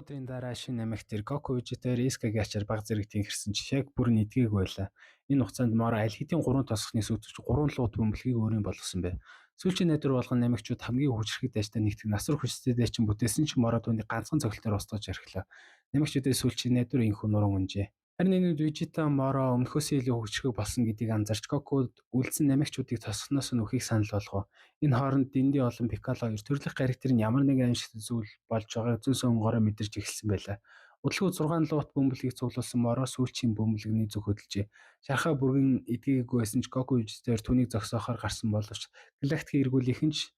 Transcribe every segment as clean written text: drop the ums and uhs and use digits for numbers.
Өдрийн дараа шинэ Намек дээр Гоку Вижитээр Эскагийн ачаар бага зэрэг тэнхэрсэн ч яг бүрэн эдгээгүй байлаа. Энэ хугацаанд Моро аль хэдийн 3 тосгоны сүйтгэж 3 лууд бөмбөлгийг өөрийн болгосон байв. Сүүлчийн найдвар болгон Намекчууд хамгийн хүчирхэг дайчтай нэгтгэх насвар хүчтэй дайчин бүтээсэн ч Моро түүнийг ганцхан цогцолтоор устгаж орхилоо. Намекчуудын сүүлчийн найдвар энэхүү нуран унжээ. Харин энэ үед Вижита Моро өмнөхөөсөө илүү хүчирхэг болсон гэдгийг анзаарч Гокуд үлдсэн Намекчуудыг тосгоноос нь өхийг санал болгов. Энэ хооронд Динди болон Пикколо хоёр төрөлх гариг дээр нь ямар нэгэн аимшигтай зүйл болж байгааг зөн сонгороо мэдэрч эхэлсэн байлаа. Удалгүй 6 луут бөмбөлгийг цуглуулсан Моро сүүлчийн бөмбөлгөний зүг хөдөлжээ. Шархаа бүргэн эдгээгүй байсан ч Гоку Вижитээр түүнийг зогсоохоор гарсан боловч Галактикийн эргүүлийнхэн ч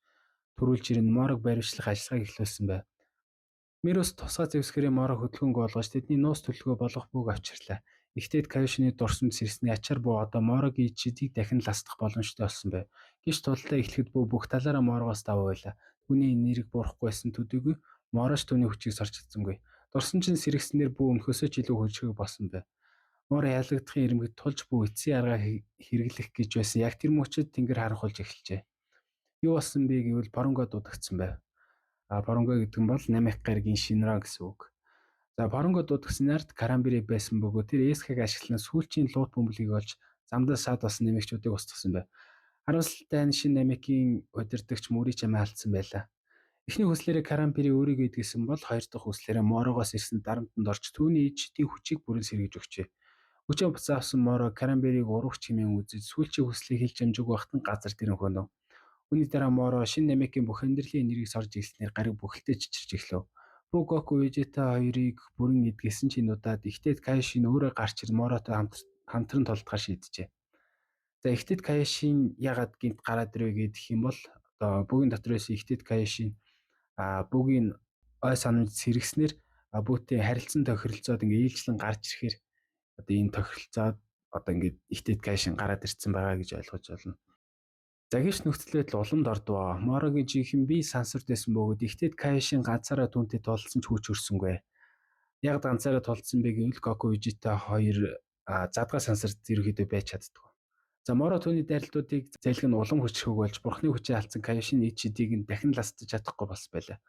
түрүүлж ирэн Морог баривчлах ажиллагааг эхлүүлсэн байв. Мирус тусгай зэвсгэрийн Моро хөдөлгөөнгүй болгож тэдний нууц төлөвлөгөө болох бүүг авчирлаа. Ихтэй Кайошины дурсамж сэрсний ачаар бүү одоо Морогийн ичидийг дахин ластах боломжтой болсон байв. Гэвч тулалдаа эхлэхэд бүү бүх талаараа Морогоос давуу байлаа. Түүний энерги буурахгүй байсан төдийгүй Мороч түүний хүчийг сорж чадсангүй. Дурсамж нь сэргэснээр бүү өмнөхөөсөө ч илүү хүчрхэг болсон байв. Моро ялагдахын ирмэгт тулж бүү эцсийн аргаа хэрэглэх гэж байсан. Яг тэр мөчид тэнгэр харанхуйлж эхэлжээ. Юу болсон бэ гэвэл Поронго дуудагдсан байв. А Поронго гэдэг нь бол Намек гаригийн Шинра гэсэн үг. За Поронго дуудагдсанаар Карамбири байсан бөгөөд тэр Эсхаг ашиглан сүүлчийн луут бөмбөлгийг олж замдаа саад болсон Намекчуудыг устгасан байв. Харамсалтай нь шинэ Намекийн удирдагч Мөрич амиа алдсан байлаа. Эхний хүслээрээ Карамбири өөрийгөө эдгэсэн бол хоёр дахь хүслээрээ Морогоос ирсэн дарамтанд орж түүний ичдийн хүчийг бүрэн сэргийж өгчээ. Хүчээ буцаа авсан Моро Карамбирийг урагч хэмээн үзэж сүүлчийн хүслийг хэлж амжаагүй байхад нь газар дэрэн хөнөв. Үүний дараа Моро шинэ Намекийн бүх амьдралын энергийг сорж эхэлснээр гариг бүхэлдээ чичирч эхлэв. Бүү Гоку Вежета хоёрыг бүрэн эдгэсэн ч энэ удаад ихтэй Кайшин өөрөө гарч ир Моротой хамтран тулдахаар шийджээ. За ихтэд Кайшин ягаад гинт гараад ирвэ гэдэг юм бол одоо бүгийн дотор байсан ихтэд Кайшин бүгийн ой санамж сэргэснээр бүүтэй харилцан тохиролцоод ингээ ээлжлэн гарч ирэхээр одоо энэ тохиролцоод одоо ингээд ихтэд Кайшин гараад ирсэн байгаа гэж ойлгож байна. За гэвч нөхцөл байдал уламд ордвоо. Морогийн жинхэнэ бие сансарт байсан бөгөөд ихтэд Кайшин ганцаараа түүнтэй тулалдсан ч хүч өрсөнгүй. Яг ганцаараа тулалдсан бэ гэвэл Гоку Вижита хоёр задгай сансарт ерөнхийдөө байж чаддаггүй. За Моро түүний дайралтуудыг зайлг нь улам хүчрхэг болж бурхны хүчээ алдсан Кайшин ичидийг нь дахин ластаж чадахгүй болсон байлаа.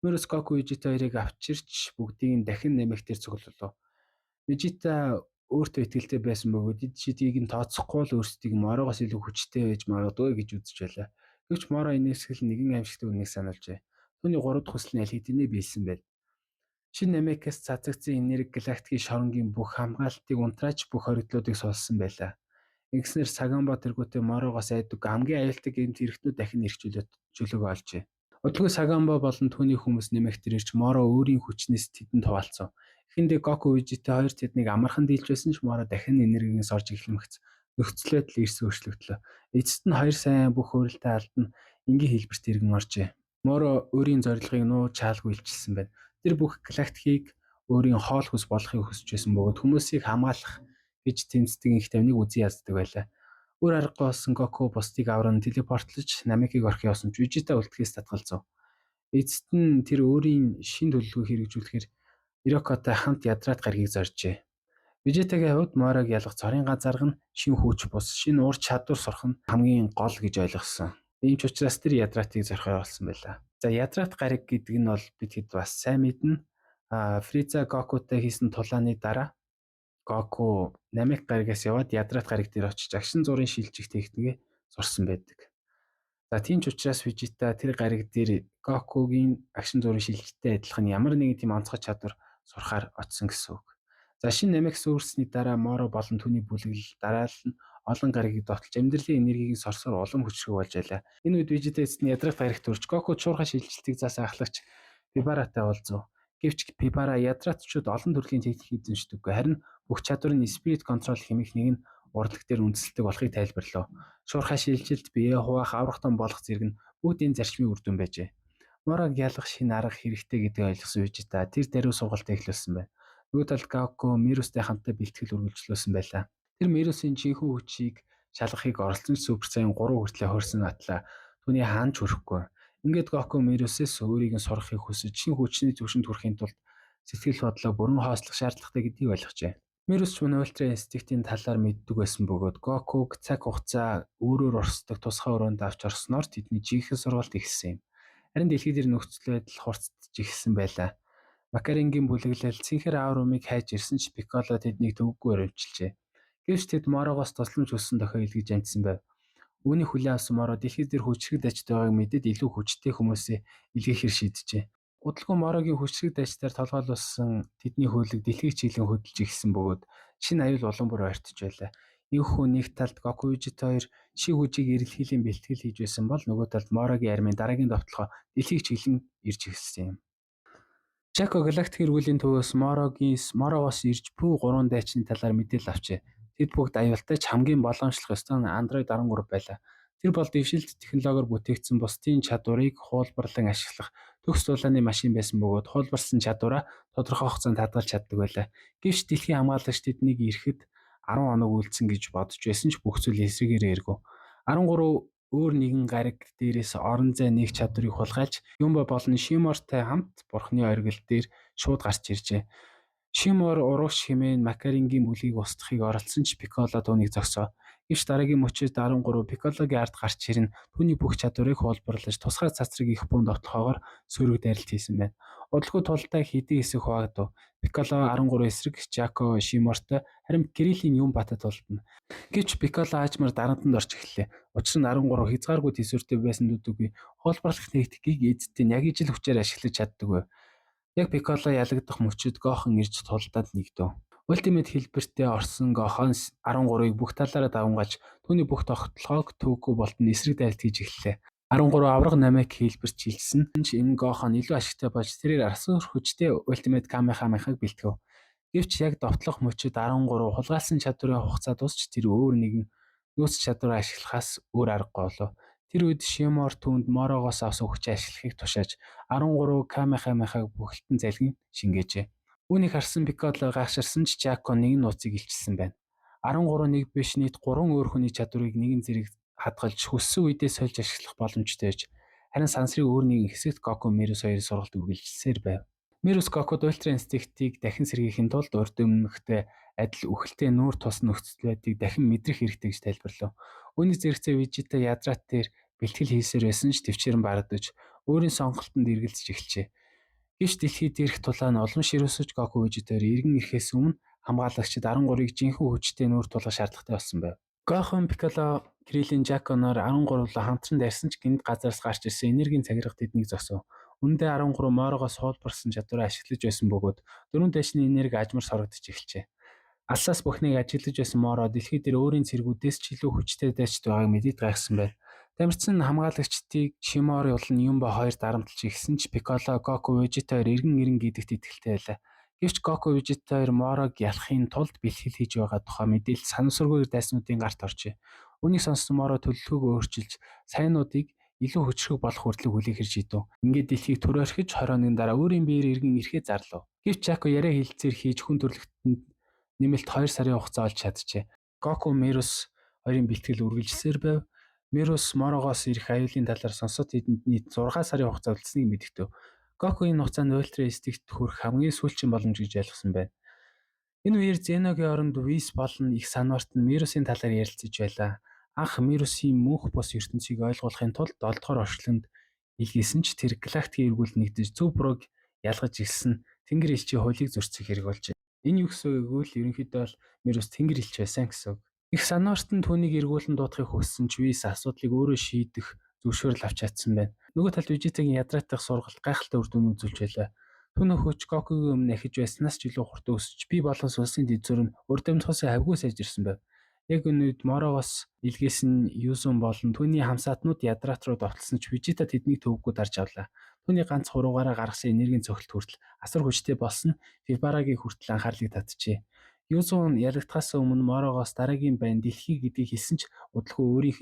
Мөрөс Гоку Вижита хоёрыг авчирч бүгдийг нь дахин нэмэгтэр цуглуулав. Вижита өөртөө итгэлтэй байсан бөгөөд ичидийг нь тооцохгүй л өөрсдийг Морогоос илүү хүчтэй байж магадгүй гэж үзэж байлаа. Гэвч Моро энэсгэл нэгэн аимшигтай үннийг сануулжээ. Түүний 3 дахь хүсэл нь аль хэдийнэ биелсэн байл. Шинэ Намекээс цацагдсан энерги галактикийн шоронгийн бүх хамгаалтыг унтрааж бүх хоригдлуудыг суулсан байлаа. Ингэснээр Сагамба тэргүүтээ Морогоос айдаг хамгийн аюултай гэмт хэрэгтнүүд дахин эрх чөлөөгөө олжээ. Удалгүй Сагамба болон түүний хүмүүс нэмэгтэр ирж Моро өөрийн хүчнээс тэдэнд хуваалцав. Эхэндээ Гоку Вижита хоёр тэднийг амархан дийлж байсан ч Моро дахин энергийг сорж эхлэмэгц нөхцөл байдал эрс өөрчлөгдлөө. Эцэст нь хоёр сайн бүх хуурилтаа алдан энгийн хэлбэрт иргэн оржээ. Моро өөрийн зорилгыг нууж чаалгүй илчилсэн байна. Тэр бүх галактикийг өөрийн хоол хүс болохыг хүсэж байсан бөгөөд хүмүүсийг хамгаалах гэж тэмцдэг энх тавныг үзий яздаг байлаа. Өөр аргагүй болсон Гоку бусдыг авран телепортлож Намекийг орхи явсан ч Вижита үлдэхээс татгалзав. Эцэст нь тэр өөрийн шинэ төлөвлөгөөг хэрэгжүүлэхээр Ирокотой хамт ядраад гаргийг зоржээ. Вижитагийн хувьд Морог ялах цорын ганц арга нь шинэ хүч бус шинэ ур чадвар сурах нь хамгийн гол гэж ойлгосон. Ийм ч учраас тэр ядраатыг зорихоор болсон байлаа. За ядраат гариг гэдэг нь бол бид хэд бас сайн мэднэ. Фриза Гокутай хийсэн тулааны дараа Гоку Намек гаригаас яваад Ядраат гариг дээр очиж агшин зургийн шилжих техникээ сурсан байдаг. За тийм ч учраас Вижита тэр гариг дээр Гокугийн агшин зургийн шилжилттэй адилхан ямар нэгэн тийм онцгой чадвар сурахаар очсон гэсэн үг. За шинэ Намек сүрсний дараа Моро болон түүний бүлэглэл дараалал нь олон гаригийг довтолж амьдралын энергийг сорсоор улам хүчрхэг болж байлаа. Энэ үед Вижита эцэст нь Ядраат гаригт төрж Гоку чуурхай шилжилтийг заасан ахлагч Пибаратай уулзав. Гэвч Пибара ядраатчууд олон төрлийн техник эзэмшдэггүй. Харин бүх чадвар нь Spirit Control хэмээх нэг нь урлаг дээр үндэслэдэг болохыг тайлбарлав. Шуурхай шилжилт, бие хуваах, аврах том болох зэрэг нь бүгд энэ зарчмын үр дүн байжээ. Морог ялах шинэ арга хэрэгтэй гэдгийг ойлгосон Вижита тэр даруй сургалтаа эхлүүлсэн байна. Нөгөө талд Гоку Мирустай хамтдаа бэлтгэл үргэлжлүүлсэн байлаа. Тэр Мирусын жинхэнэ хүчийг шалгахыг оролцсон Супер Саян 3 хүртлээр хорьсон атлаа. Түүний хаан ч хүрэхгүй. Ингээд Гоку Мирусээс өөрийг нь сурахыг хүсэж шинэ хүчний түвшинд хүрэхин тулд сэтгэл бодлоо бүрэн хоослох шаардлагатай гэдгийг ойлгожээ. Мирус ч мөн ультра инстинктийн талаар мэддэг байсан бөгөөд Гокуг цаг хугацаа өөрөөр урсдаг тусгай өрөөнд авч орсноор тэдний жинхэнэ сургалт эхэлсэн юм. Харин дэлхий дээр нөхцөл байдал хурцдаж эхэлсэн байлаа. Макарингийн бүлэглэл цэнхэр аурумыг хайж ирсэн ч Пикколо тэднийг төвөггүй баривчилжээ. Гэвч тэд Морогоос тусламж хүссэн дохио илгээж амжсан байв. Үүнийг хүлээн авсан Моро дэлхий дээр хүчрхэг дайчид байгааг мэдээд илүү хүчтэй хүмүүсээ илгээхээр шийджээ. Удалгүй Морогийн хүчрхэг дайчдаар толгойлуулсан тэдний хөлөг дэлхийг чиглэн хөдөлж эхэлсэн бөгөөд шинэ аюул улам бүр ойртож байлаа. Энэхүү нэг талд Гоку Вижито хоёр шиг хүчийг эрэлхийлэн бэлтгэл хийж байсан бол нөгөө талд Морогийн армийн дараагийн довтлогоо дэлхийг чиглэн ирж эхэлсэн юм. Жако Галактик эргүүлийн төвөөс Морогоос ирж буй гурван дайчны талаар мэдээлэл авчээ. Тэд бүгд аюултай ч хамгийн боломжлох ёстой нь Android 13 байлаа. Тэр бол дэвшилт технологиор бүтээгдсэн бусдын чадварыг хуулбарлан ашиглах төгс дулааны машин байсан бөгөөд хуулбарсан чадвараа тодорхой хугацаанд хадгалж чаддаг байлаа. Гэвч дэлхийн хамгаалагч тэднийг ирэхэд 10 хоног үлдсэн гэж бодож байсан ч бүх зүйл эсрэгээр эргэв. 13 өөр нэгэн гариг дээрээс орон зай нэг чадварыг хулгайлж Юмба болон Шимортой хамт Бурхны оргил дээр шууд гарч иржээ. Шимор урагш хэмээн Макарингийн бүлгийг устгахыг оролдсон ч Пикколо түүнийг зогсоо. Гэвч дараагийн мөчид 13 Пиккологийн ард гарч ирэн түүний бүх чадварыг хуулбарлаж тусгай цацраг их бүүн довтлохоогоор сөрөг дайралт хийсэн байна. Удалгүй тултай хэдий хэсэг хуваагдав. Пикколо 13 эсрэг Жако Шимортой харин Кирилийн Юмбатай тулдна. Гэвч Пикколо аажмаар дарамтанд орж эхэллээ. Учир нь 13 хязгааргүй төсвөртэй байсан төдийгүй хуулбарлах техникийг эзэдтэй яг ижил хүчээр ашиглаж чаддаг байв. Яг Пикколо ялагдах мөчид Гохон ирж тулдаад нэгдэв. Ультимейт хэлбэртээ орсон Гохон 13-ыг бүх талаараа давамгайлж түүний бүх тогтолцоог төвөггүй болтон эсрэг дайралт хийж эхэллээ. 13 аварга Намек хэлбэрт шилжсэн ч энэ Гохон илүү ашигтай болж тэрээр асуур хүчтэй Ультимейт Камехамехаг бэлтгэв. Гэвч яг довтлох мөчид 13 хулгайлсан чадварын хугацаа дуусч тэр өөр нэгэн нөөц чадвараа ашиглахаас өөр аргагүй болов. Тэр үед Шимор түүнд Морогоос авсан хүчээ ашиглахыг тушааж 13 Камехамехаг бүхэлдэн залгин шингээжээ. Үүнийг харсан Пикколо гайхширсан ч Жако нэгэн нууцыг илчилсэн байна. 13 нэг биш нийт 3 өөр хүний чадварыг нэгэн зэрэг хадгалж хүссэн үедээ сольж ашиглах боломжтой байж харин сансрыг өөр нэгэн хэсэгт Гоку Мерус хоёрын сургалт үргэлжилсээр байв. Мерус Гокуд Ультра Инстинктийг дахин сэргийхийн тулд урд өмнөхтэй адил үхэлтэй нүүр тус нөхцөл байдлыг дахин мэдрэх хэрэгтэй гэж тайлбарлав. Үүний зэрэгцээ Вижита Ядрат дээр бэлтгэл хийсээр байсан ч төвчээрэн барагдаж өөрийн сонголтонд эргэлзэж эхэлжээ. Гэвч дэлхий дээрх тулаан улам ширүүсэж Гоку Вижитаар эргэн ирэхээс өмнө хамгаалагчид 13-ыг жинхэнэ хүчтэй нүүр тулгах шаардлагатай болсон байв. Гохон Пикколо Крилин Жаконоор 13 руу хамтран дайрсан ч гэнэт газараас гарч ирсэн энергийн цагирга тэднийг зогсов. Үүндээ 13 Морогоос хуулбарсан чадвараа ашиглаж байсан бөгөөд дөрвөн дайчны энерги ажмар сорогдож эхэлжээ. Алсаас бүхнийг ажиглаж байсан Моро дэлхий дээр өөрийн цэргүүдээс ч илүү хүчтэй дайчид байгааг мэдээд гайхсан байна. Тамирчин хамгаалагчдыг Шимор болон Юмба хоёр дарамтлаж эхэлсэн ч Пикколо, Гоку, Вежита хоёр эргэн ирнэ гэдэгт итгэлтэй байлаа. Гэвч Гоку, Вежита хоёр Морог ялахын тулд бэлтгэл хийж байгаа тухай мэдээлэл санамсаргүй дайснуудын гарт оржээ. Үүнийг сонссон Моро төлөвлөгөөгөө өөрчилж саянуудыг илүү хүчрхэг болох хүртлэг хүлээхээр шийдэв. Ингээд дэлхийг төр орхиж 20 хоногийн дараа өөрийн биеэр эргэн ирэхээ зарлав. Гэвч Жако яриа хэлэлцээр хийж хүн төрөлхтөнд нэмэлт 2 сарын хугацаа олж чаджээ. Гоку Мерус хоёрын бэлтгэл үргэлжилсээр байв. Мерус Морогоос ирэх аюулын талаар сонсоод тэдэнд нийт 6 сарын хугацаа үлдсэнийг мэдэгдэв. Гоку энэ хугацаанд Ультра Инстинкт хүрэх хамгийн сүүлчийн боломж гэж ойлгосон байна. Энэ үеэр Зеногийн оронд Вис болон их санварт нь Мерусын талаар ярилцаж байлаа. Анх Мерусын мөнх бус ертөнцийг ойлгуулахын тулд 7 дугаар орчлонд илгээсэн ч тэр галактикийн эргүүлд нэгдэж зөв бурууг ялгаж ирсэн Тэнгэр элчийн хуулийг зөрчих хэрэг болжээ. Энэ юу гэсэн үг гэвэл ерөнхийдөө бол Мерус Тэнгэр элч байсан гэсэн үг. Их санварт нь түүнийг эргүүлэн дуудахыг хүссэн ч Вис асуудлыг өөрөө шийдэх зөвшөөрөл авч чадсан байна. Нөгөө талд Вижитагийн ядраатах сургалт гайхалтай үр дүн үзүүлж байлаа. Түүний хүч Гокугийн өмнө ахиж байснаас ч илүү хурдан өсөж бие болон сүнсний дэд зүр нь урд өмнөхөөс хавьгүй сайжирсан байв. Яг энэ үед Морогоос илгээсэн Юзун болон түүний хамсаатнууд Ядраат руу довтолсон ч Вижита тэднийг төвөггүй дарж авлаа. Түүний ганц хуруугаараа гаргасан энергийн цогцолт хүртэл асар хүчтэй болсон нь Фибарагийн хүртэл анхаарлыг татжээ. Юзун ялагдахаас өмнө Морогоос дараагийн байн дэлхий гэдгийг хэлсэн ч удалгүй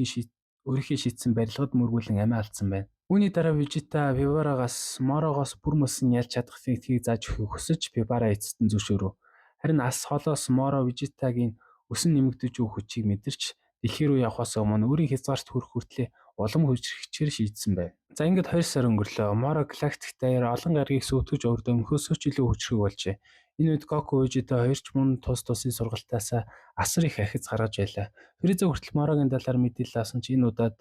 өөрийнхөө шийдсэн барилгад мөргүүлэн амиа алдсан байна. Үүний дараа Вижита Фибарагаас Морогоос бүр мөсөн ялж чадах техникийг зааж өгөхийг хүсэж Фибара эцэст нь зөвшөөрөв. Харин алс холоос Моро Вижитагийн өсөн нэмэгдэж буй хүчийг мэдэрч дэлхий рүү явахаас өмнө өөрийн хязгаарт хүрэх хүртлээ улам хүчрхэгчээр шийдсэн байв. За ингээд 2 сар өнгөрлөө. Моро галактик даяар олон гаригийг сүйтгэж урд өмнөхөөсөө ч илүү хүчрхэг болжээ. Энэ үед Гоку Вежита хоёр ч мөн тус тусын сургалтаасаа асар их ахиц гаргаж байлаа. Фриза хүртэл Морогийн талаар мэдээлэл авсан ч энэ удаад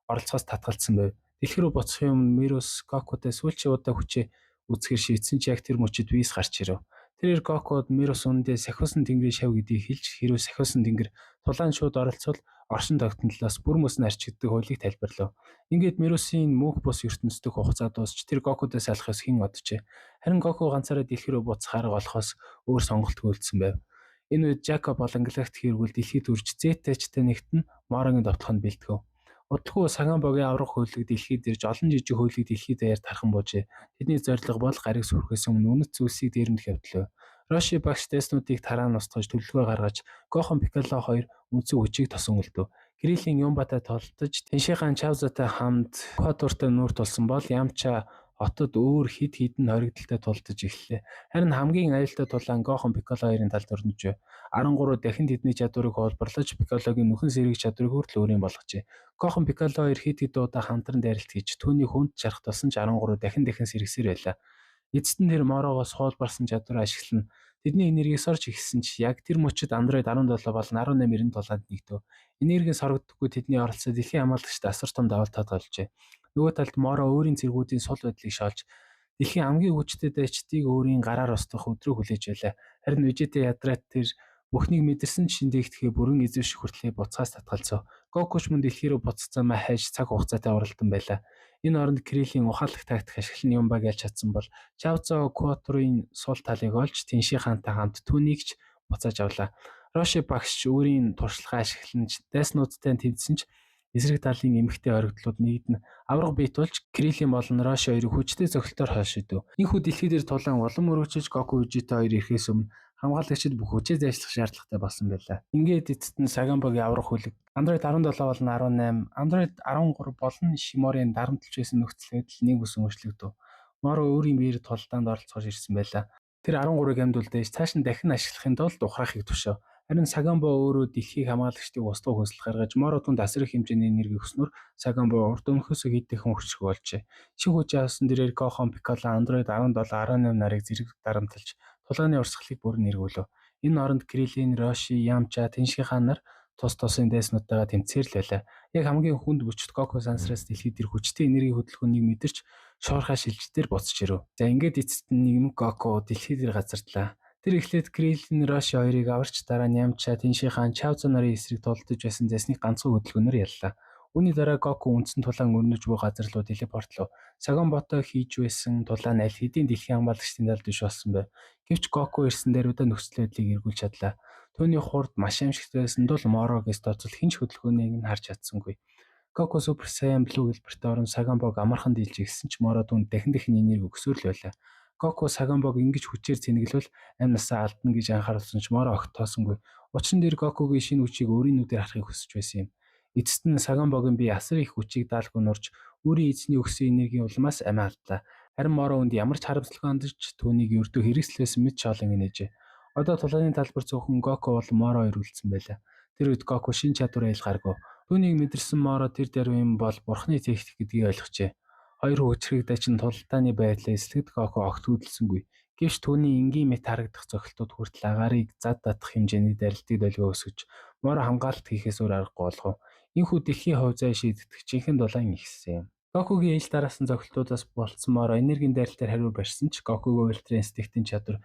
оролцохоос татгалцсан байв. Дэлхий рүү буцахын өмнө Мерус Гокутай сүүлчийн удаа хүчээ Үзэхээр шийдсэн ч яг тэр мөчид Вис гарч ирэв. Тэрээр Гокуд Мирус үнэндээ сахиусан тэнгэрийн шав гэдгийг хэлж, хэрвээ сахиусан тэнгэр тулаан шууд оролцвол оршин тогтнолоос бүр мөс нь арчигддаг хуулийг тайлбарлав. Ингээд Мирусын мөнх бус ертөнцийн хугацаа дуусч тэр Гокудаас салахаас хэн оджээ. Харин Гоку ганцаараа дэлхий рүү буцах арга олохоос өөр сонголтгүй үлдсэн байв. Энэ үед Жакоб болон Галактик эргүүл дэлхийд үрж Зэтэчтэй нэгтэн Морогийн довтлох нь бэлтгэв. Удалгүй Саганбогийн аврах хөлөг дэлхийд ирж олон жижиг хөлөг дэлхий даяар тархан буужээ. Тэдний зорилго бол гариг сүрхээс өмнө үнэт зүйлсийг дээрэмдэх явдал байв. Роши багш тестнүүдийг тараа нустгаж төлөвлөгөө гаргаж Гохон Пикколо хоёр үндсэн хүчийг тосон үлдэв. Крилийн Юмбатай толдож Тэншихан Чавзатай хамт Квадуртай нүүр тулсан бол Ямча хотод өөр хэд хэдэн хоригдолтой тулдаж эхэллээ. Харин хамгийн аюултай тулаан Гохон Пикколо хоёрын талд өрнөж байв. 13 дахин тэдний чадварыг хуулбарлаж Пиккологийн нүхэн сэргийх чадварыг хүртэл өөрийн болгожээ. Гохон Пикколо хоёр хэд хэдэн удаа хамтран дайралт хийж түүний хүнд чарх болсон ч 13 дахин дахин сэргэсээр байлаа. Эцэст нь тэр Морогоос хуулбарсан чадвараа ашиглан тэдний энергийг сорж эхэлсэн ч яг тэр мөчид Андроид 17 болон 18 97-нд нэгдэв. Энерги сорогддоггүй тэдний оролцоо дэлхийн хамгаалагчид асар том даваалтад болжээ. Нөгөө талд Моро өөрийн цэргүүдийн сул байдлыг шоолж дэлхийн хамгийн хүчтэй дайчдыг өөрийн гараар устгах өдрөө хүлээж байлаа. Харин Вижитэ ядраад тэр бүхнийг мэдэрсэн ч шиндэгдэхээ бүрэн эзэмших хүртлээ буцаас татгалзав. Гоку ч мөн дэлхий рүү буцах замаа хайж цаг хугацаатай уралдан байлаа. Энэ оронд Крилийн ухаалаг тактик ашиглан Юмбаг ялж чадсан бол Чавзо Куатрын сул талыг олж Тэнши хаантай хамт түүнийг ч буцааж авлаа. Роши багш ч өөрийн туршлагаа ашиглан дайснуудтай тэмцсэн ч эсрэг талын эмэгтэй орогдлууд нэгдэн авраг бий тулж Крилийн болон Роши хоёрыг хүчтэй цогцолтоор хойш шидэв. Энэхүү дэлхий дээр тулаан улам өргөжиж Гоку Вижито хоёр ирэхээс өмнө хамгаалагчид бүх хүчээ зайлших шаардлагатай болсон байлаа. Ингээд эцэст нь Саганбогийн аврах хүлэг Android 17 болон 18, Android 13 болон Шиморын дарамтлж байсан нөхцөл байдал нэг үсэн өөрчлөгдөв. Моро өөрийн биеэр тулдаанд оролцохоор ирсэн байлаа. Тэр 13-ыг амьд үлдээж цааш нь дахин ашиглахын тулд ухраахыг тушаав. Харин Саганбо өөрөө дэлхийг хамгаалагчдыг устгах хүсэл гаргаж Моро түнд асар их хэмжээний энерги өгснөөр Саганбо урд өмнөхөөсөө хэд дахин хүчрэх болжээ. Шинэ хүч авсан дээрээр Гохон, Пикколо, Android 17, 18 нарыг зэрэг дарамтлаж тулааны урсгалыг бүрэн эргүүлв. Энэ оронд Крилин, Роши, Ямча, Тэншихан нар тус тусын дайснуудтайгаа тэмцээр л байлаа. Яг хамгийн хүнд мөчид Гоку сансраас дэлхийд ирэх хүчтэй энергийн хөдөлгөөнийг мэдэрч шуурхай шилжтээр буцаж ирэв. За ингээд эцэст нь нэгэн Гоку дэлхий дээр газардлаа. Тэр эхлээд Крилин, Роши хоёрыг аварч дараа нь Ямча, Тэншихан, Чавзо нарын эсрэг тулдаж байсан дайсныг ганцхан хөдөлгөөнөөр яллаа. Үүний дараа Гоку үндсэн тулаан өрнөж буй газар руу телепортлов. Саганбото хийж байсан тулаан аль хэдийн дэлхийн хамгаалагчдын талд биш болсон байв. Гэвч Гоку ирсэн даруйдаа нөхцөл байдлыг эргүүлж чадлаа. Түүний хурд маш аимшигтай байсан тул Морогоос тооцол хэн ч хөдөлгөөнийг нь харж чадсангүй. Гоку Супер Саян Блю хэлбэрт орон Саганбог амархан дийлж ирсэн ч Моро түүнд дахин дахин энерги өгсөөр л байлаа. Гоку Саганбог ингэж хүчээр цэнэглвэл амь насаа алдна гэж анхааруулсан ч Моро огт тоосонгүй. Учир нь тэр Гокугийн шинэ хүчийг өөрийн нүдээр харахыг хүсэж байсан юм. Эцэст нь Саганбогийн бие асар их хүчийг даалгүй нурж өөрийн эзний өгсөн энергийн улмаас амиа алдлаа. Харин Моро үнд ямар ч харамсалгүй хандаж түүнийг ердөө хэрэгслээсэн мэт шоолон инээжээ. Одоо тулааны талбар зөвхөн Гоку болон Моро хоёр үлдсэн байлаа. Тэр үед Гоку шинэ чадвараа ил гаргав. Түүнийг мэдэрсэн Моро тэр даруй юм бол бурхны техник гэдгийг ойлгожээ. Хоёр хүчрэг дачин тулалдааны байдлаа эслэгд Гоку огт хөдөлсөнгүй. Гэвч түүний энгийн мэт харагдах цохилтууд хүртэл агаарыг зад татах хэмжээний дарилтыг долгио өсгөж Моро хамгаалалт хийхээс өөр аргагүй болгов. Энэхүү дэлхийн хувь зай шийдэгдэх жинхэнэ дулаан ихсэн юм. Гокугийн ил дараасан цохилтуудаас болцсон Моро энергийн дайралтаар хариу барьсан ч Гокугийн ультра инстинктийн чадвар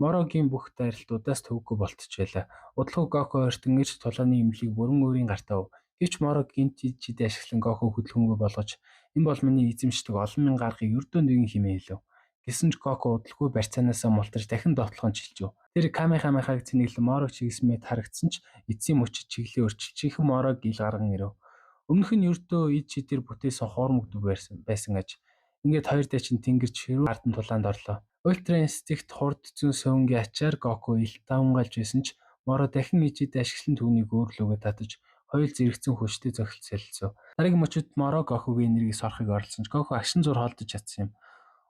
Морогийн бүх дайралтуудаас төвөггүй болтож байлаа. Удалгүй Гоку ойртон ирж тулааны эмнэлгийг бүрэн өөрийн гартаа өв. Гэвч Моро гэнэт жид ашиглан Гоку хөдөлгөөнгүй болгож энэ бол миний эзэмшдэг олон мянган аргыг ердөө нэгэн хэмээн хэлв. Гэсэн ч Гоку удалгүй барьцаанаасаа мултарч дахин довтлогон чилжив. Тэр Камехамехаг цэнэглэн Морог чиглэсэн мэт харагдсан ч эцсийн мөчид чиглэлээ өөрчилж жинхэнэ Морог ил гарган ирэв. Өмнөх нь ердөө ид шидээр бүтээсэн хоормог дүр байсан аж. Ингээд хоёр дайчин тэнгэр ширүү ардан тулаанд орлоо. Ультра инстинкт хурд зүүн сувангийн ачаар Гоку ил давамгайлж байсан ч Моро дахин ижид ашиглан түүнийг өөр лүүгээ татаж хоёул зэрэгцэн хүчтэй зохилт солилцов. Дараагийн мөчид Моро Гокугийн энергийг сорохыг оролдсон ч Гоку агшин зур холдож чадсан юм.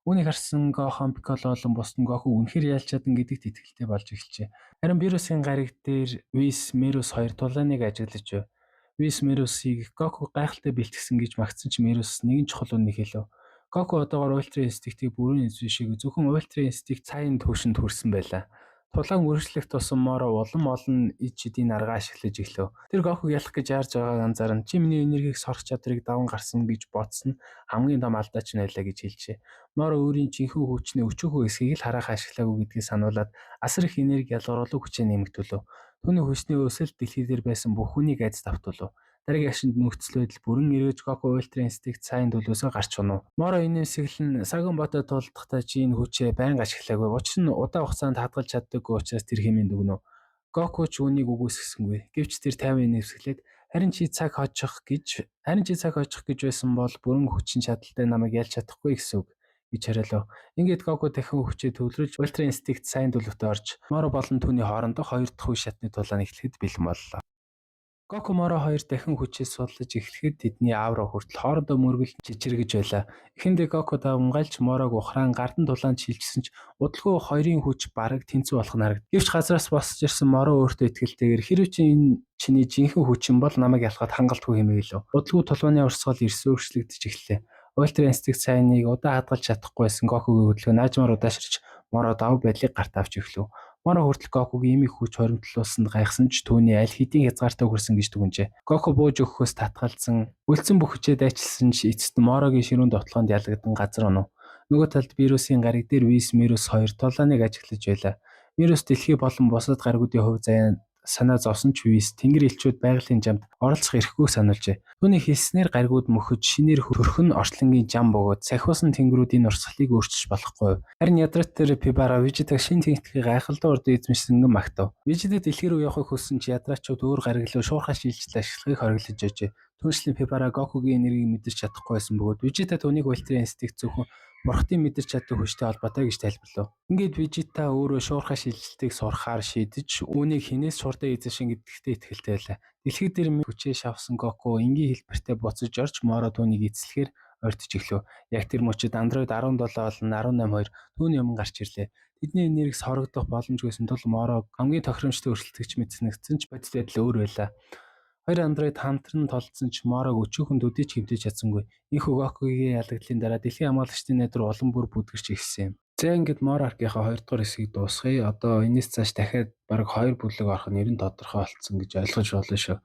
Үүнийг харсан Гохон, Пикколо болон бусад нь Гоку үнэхээр ялж чадна гэдэгт итгэлтэй болж эхэлжээ. Харин Вирусын гариг дээр Вис, Мерус хоёр тулааныг ажиглаж байв. Вис Мерусыг Гоку гайхалтай бэлтгэсэн гэж магтсан ч Мерус нэгэн чухал үннийг хэлв. Гоку одоогоор Ультра инстинктийг бүрэн эзэмшээгүй зөвхөн Ультра инстинкт цааян түвшинд хүрсэн байлаа. Тулаан үргэлжлэх тусам Моро улам олон ид шидийн арга ашиглаж эхлэв. Тэр Гокуг ялах гэж яарж байгааг анзааран чи миний энергийг сорох чадварыг даван гарсан гэж бодсон нь хамгийн том алдаа ч байлаа гэж хэлжээ. Моро өөрийн жинхэнэ хүчний өчүүхэн хэсгийг л хараахан ашиглаагүй гэдгийг сануулад асар их энерги ялгаруулах хүчээ нэмэгдүүлв. Түүний хүчний өсөлт дэлхий дээр байсан бүх хүнийг айдас давтуулав. Дараагийн агшинд нөхцөл байдал бүрэн эргэж Гоку Ультра Инстинкт сайн төлөөсөө гарч унав. Моро энэ нэмсэглэн Саган Ботод тулдахдаа чи энэ хүчээ байнга ашиглаагүй. Учир нь удаан хугацаанд хадгалж чаддаггүй учраас тэр хэмээн дүгнэв. Гоку ч үүнийг үгүйсгэсэнгүй. Гэвч тэр 50 нэмсэглээд харин чи цаг хожих гэж байсан бол бүрэн хүчин чадалтай намайг ялж чадахгүй гэсэн үг гэж хариулав. Ингээд Гоку дахин хүчээ төвлөрүүлж Ультра Инстинкт сайн төлөвтөө орж Моро болон түүний хоорондох хоёр дахь үе шатны тулаан эхлэхэд бэлэн боллоо. Гоку Моро хоёр дахин хүчээ суулгаж эхлэхэд тэдний аура хүртэл хоорондоо мөргөл чичиргэж байлаа. Эхэндээ Гоку давамгайлж Морог ухраан гардан тулаанд шилжсэн ч удалгүй хоёрын хүч бараг тэнцүү болох нь харагдав. Гэвч газраас босч ирсэн Моро өөртөө итгэлтэйгээр хэрвээ чи энэ чиний жинхэнэ хүчин бол намайг ялахад хангалтгүй хэмээн хэлв. Удалгүй тулааны урсгал эрс өөрчлөгдөж эхэллээ. Ультра Инстинкт сайныг удаан хадгалж чадахгүй байсан Гокугийн хөдөлгөөн наажмаар удаашрч Моро давуу байдлыг гарт авч эхлэв. Моро хүртэл Гокугийн ийм их хүч хоримтлуулсанд гайхсан ч түүний аль хэдийн хязгаартай хүрсэн гэж дүгнжээ. Гоку бууж өгөхөөс татгалзан үлдсэн бүх хүчээ дайчилсан ч эцэст Морогийн ширүүн довтлоонд ялагдан газар унав. Нөгөө талд вирусын гариг дээр Вис Мирус хоёр тулааныг ажиглаж байлаа. Мирус дэлхий болон бусад гаригуудын хувь заяа санаа зовсон ч Вис тэнгэр элчүүд байгалийн жамд оролцох эрхгүйг сануулжээ. Түүний хэлснээр гаригууд мөхөж шинээр хөрх нь орчлонгийн жам бөгөөд сахиусан тэнгэрүүдийн урсгалыг өөрчилж болохгүй. Харин Ядрат дээр Пибара Вижитаг шинэ техникийг гайхалтай урд эзэмшсэн гэн магтав. Вижита дэлхий рүү явахыг хүссэн ч ядрачууд өөр гариг руу шуурхай шилжил ашиглахыг хориглож байжээ. Түүнчлэн Пибара Гокугийн энергийг мэдэрч чадахгүй байсан бөгөөд Вижита түүнийг Ультра Инстинкт зөвхөн бурхтын мэдэрч чаддаг хүчтэй холбоотой гэж тайлбарлав. Ингээд Вижита өөрөө шуурхай шилжилтийг сурахаар шийдэж үүнийг хэнээс шуурдаа эзэмшин гэдэгтээ итгэлтэй байлаа. Дэлхий дээр хүчээ шавсан Гоку энгийн хэлбэртээ буцаж орж Моро түүнийг эцэслэхээр ойртож эхлэв. Яг тэр мөчид Android 17 болон 18.2 түүний өмнө гарч ирлээ. Тэдний энерги сорогдох боломжгүйсэн тул Моро хамгийн тохиромжтой өрсөлдөгч мэт санагдсан ч бодит байдал өөр байлаа. Хоёр Android хамтран толцсон ч Морог өчүүхэн төдий ч хэмтэж чадсангүй. Энэхүү Гокугийн ялагдлын дараа дэлхийн хамгаалагчдын найдвар улам бүр бүдгэрч эхэлсэн юм. За ингээд Моро аркийнхаа 2 дугаар хэсгийг дуусгая. Одоо энэс цааш дахиад бараг 2 бүлэг орох нь ер нь тодорхой болцсон гэж ойлгож болно шүү.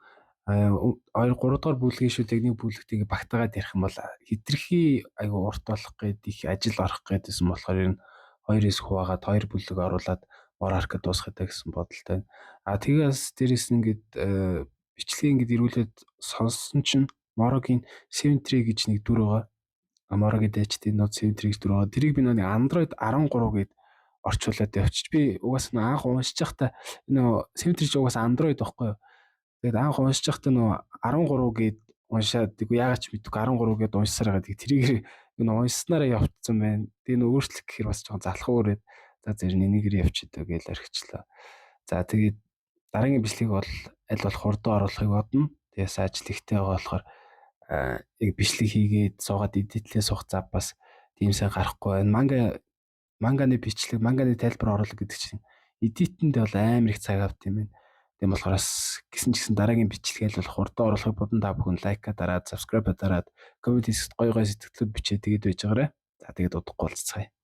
2 3 дугаар бүлгийн шүлэг нэг бүлэгтэйг багтаагаад ярих юм бол хитрхи айгу урт болох гээд их ажил орох гэдсэн болохоор ер нь 2 хэсэг хуваагаад 2 бүлэг оруулаад Моро арк дуусгах гэсэн бодолтой байна. А тэгээс дээрэс нь ингээд бичлэгийг ингээд эргүүлээд сонссон чинь Морогийн 73 гэж нэг дүр байгаа. Морогийн дайчдын нод 73 гэж дүр байгаа. Тэрийг би нэг Android 13 гээд орчуулад явчих. Би угаасаа анх уншиж байхдаа нөө 73 ч угаасаа Android байхгүй юу. Тэгээд анх уншиж байхдаа нөө 13 гээд уншаад яагаад ч мэдэхгүй 13 гээд уншсаар байгаа. Тэрийг энэ уншсанараа явцсан байна. Тэгээ нөө өөрчлөх гэхээр бас жоохон залхуу өрөөд за зэрэг энийгээр явчихдаа гэж орхичлаа. За тэгээд дараагийн бичлэгийг бол аль болох хурдан оруулахыг бодно. Тэгээс ажил ихтэй байгаа болохоор яг бичлэг хийгээд суугаад edit лээ суух зав бас тийм сайн гарахгүй байна. Манганы бичлэг, манганы тайлбар оруулах гэдэг чинь edit энд бол амар их цаг авт юм байна. Тийм болохоор бас гисэн ч гэсэн дараагийн бичлэгээ л бол хурдан оруулахыг бодон та бүхэн like аа дараад, subscribe дараад, comment хэсэгт гоё гоё сэтгэлүүд бичээ тэгээд байж байгаарай. За тэгээд удахгүй уулзцгаая.